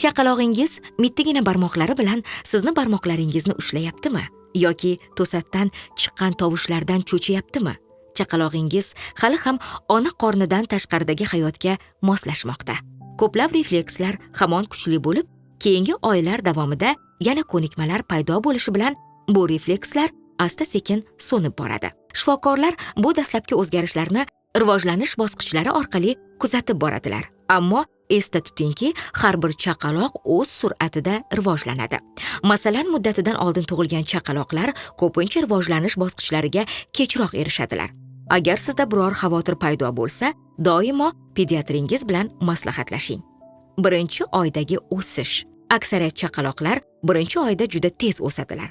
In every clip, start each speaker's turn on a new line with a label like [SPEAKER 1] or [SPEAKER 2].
[SPEAKER 1] Chaqalog'ingiz mittigina barmoqlari bilan sizni barmoqlaringizni ushlayaptimi yoki to'satdan chiqqan tovushlardan cho'chiyaptimi? Chaqalog'ingiz hali ham ona qornidan tashqaridagi hayotga moslashmoqda. Ko'plab reflekslar hamon kuchli bo'lib, keyingi oylar davomida yana ko'nikmalar paydo bo'lishi bilan bu reflekslar asta-sekin so'nib boradi. Shifokorlar bu dastlabki o'zgarishlarni rivojlanish bosqichlari orqali kuzatib boradilar. Ammo esda tutingki, har bir chaqaloq o'z sur'atida rivojlanadi. Masalan, muddatidan oldin tug'ilgan chaqaloqlar ko'pincha rivojlanish bosqichlariga kechroq erishadilar. Agar sizda biror xavotir paydo bo'lsa, doimo pediatringiz bilan maslahatlashing. Birinchi oydagi o'sish. Aksariyat chaqaloqlar birinchi oyda juda tez o'sadilar.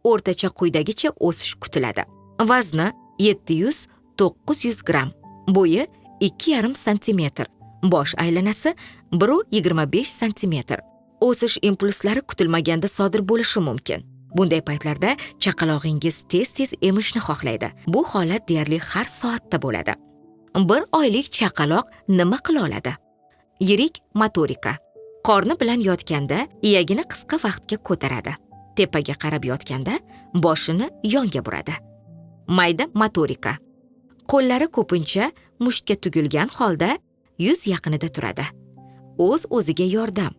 [SPEAKER 1] O'rtacha quyidagicha o'sish kutiladi. Vazni 700-900 gramm, bo'yi 2,5 santimetr, bosh aylanasi 1,25 santimetr. O'sish impulslari kutilmaganda sodir bo'lishi mumkin. Bunday paytlarda chaqalog'ingiz tez-tez emishni xohlaydi. Bu holat deyarli har soatda bo'ladi. 1 oylik chaqaloq nima qila oladi? Yirik motorika. Qorni bilan yotganda iyagini qisqa vaqtga ko'taradi. Tepaga qarab yotganda boshini yonga buradi. Mayda motorika. Qo'llari ko'pincha mushtga tugilgan holda yuz yaqinida turadi. O'z-o'ziga yordam,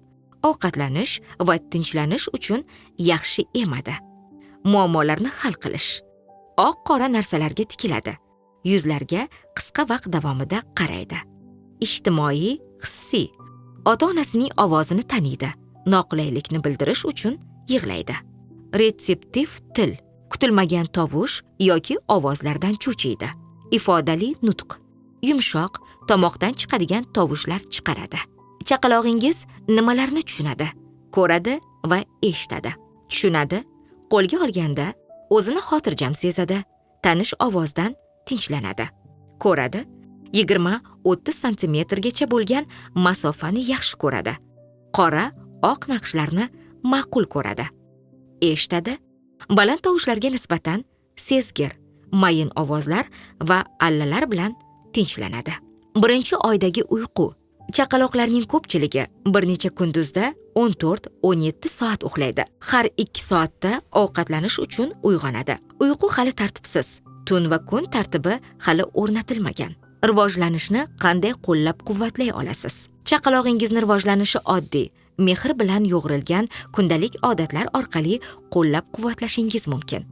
[SPEAKER 1] ovqatlanish va tinchlanish uchun yaxshi emadi. Muammolarni hal qilish. Oq-qora narsalarga tikiladi. Yuzlarga qisqa vaqt davomida qaraydi. Ijtimoiy, hissiy. Ota-onasining ovozini taniydi. Noqulaylikni bildirish uchun yig'laydi. Retseptiv til. Kutilmagan tovush yoki ovozlardan cho'chiydi. Ifodali nutq. Yumshoq, tomoqdan chiqadigan tovushlar chiqaradi. Chaqalog'ingiz nimalarni tushunadi? Ko'radi va eshitadi. Tushunadi, qo'lga olganda o'zini xotirjam sezadi, tanish ovozdan tinchlanadi. Ko'radi, 20-30 santimetrgacha bo'lgan masofani yaxshi ko'radi. Qora, oq naqshlarni ma'qul ko'radi. Eshitadi, baland tovushlarga nisbatan sezgir, mayin ovozlar va allalar bilan tinchlanadi. Birinchi oydagi uyqu. Chaqaloqlarning ko'pchiligi bir necha kunduzda 14-17 soat uxlaydi. Har 2 soatda ovqatlanish uchun uyg'onadi. Uyqu hali tartibsiz. Tun va kun tartibi hali o'rnatilmagan. Rivojlanishni qanday qo'llab-quvvatlay olasiz? Chaqalog'ingizni rivojlanishi oddiy, mehr bilan yo'g'rilgan kundalik odatlar orqali qo'llab-quvvatlashingiz mumkin.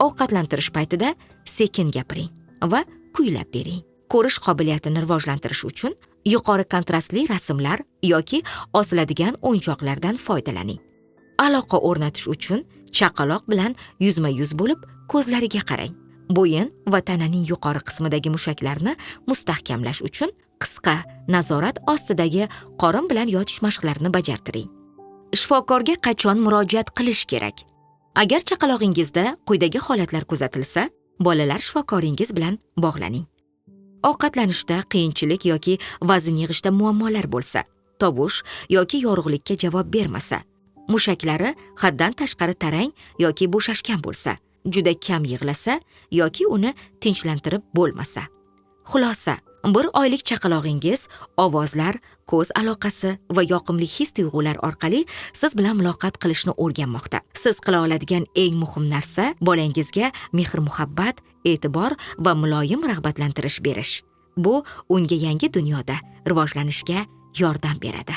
[SPEAKER 1] Ovqatlantirish paytida sekin gapiring va kuylab bering. Ko'rish qobiliyatini rivojlantirish uchun yuqori kontrastli rasmlar yoki osiladigan o'yinchoqlardan foydalaning. Aloqa o'rnatish uchun chaqaloq bilan yuzma-yuz bo'lib ko'zlariga qarang. Bo'yin va tananing yuqori qismidagi mushaklarni mustahkamlash uchun qisqa nazorat ostidagi qorin bilan yotish mashqlarini bajartiring. Shifokorga qachon murojaat qilish kerak? Agar chaqalog'ingizda quyidagi holatlar kuzatilsa, bolalar shifokoringiz bilan bog'laning. Ovqatlanishda qiyinchilik yoki vazn yig'ishda muammolar bo'lsa, tovush yoki yorug'likka javob bermasa, mushaklari haddan tashqari tarang yoki bo'shashgan bo'lsa, juda kam yig'lasa yoki uni tinchlantirib bo'lmasa. Xulosa, 1 oylik chaqalog'ingiz ovozlar, ko'z aloqasi va yoqimli his-tuyg'ular orqali siz bilan muloqot qilishni o'rganmoqda. Siz qila oladigan eng muhim narsa bolangizga mehr-muhabbat, e'tibor va muloyim rag'batlantirish berish. Bu unga yangi dunyoda rivojlanishga yordam beradi.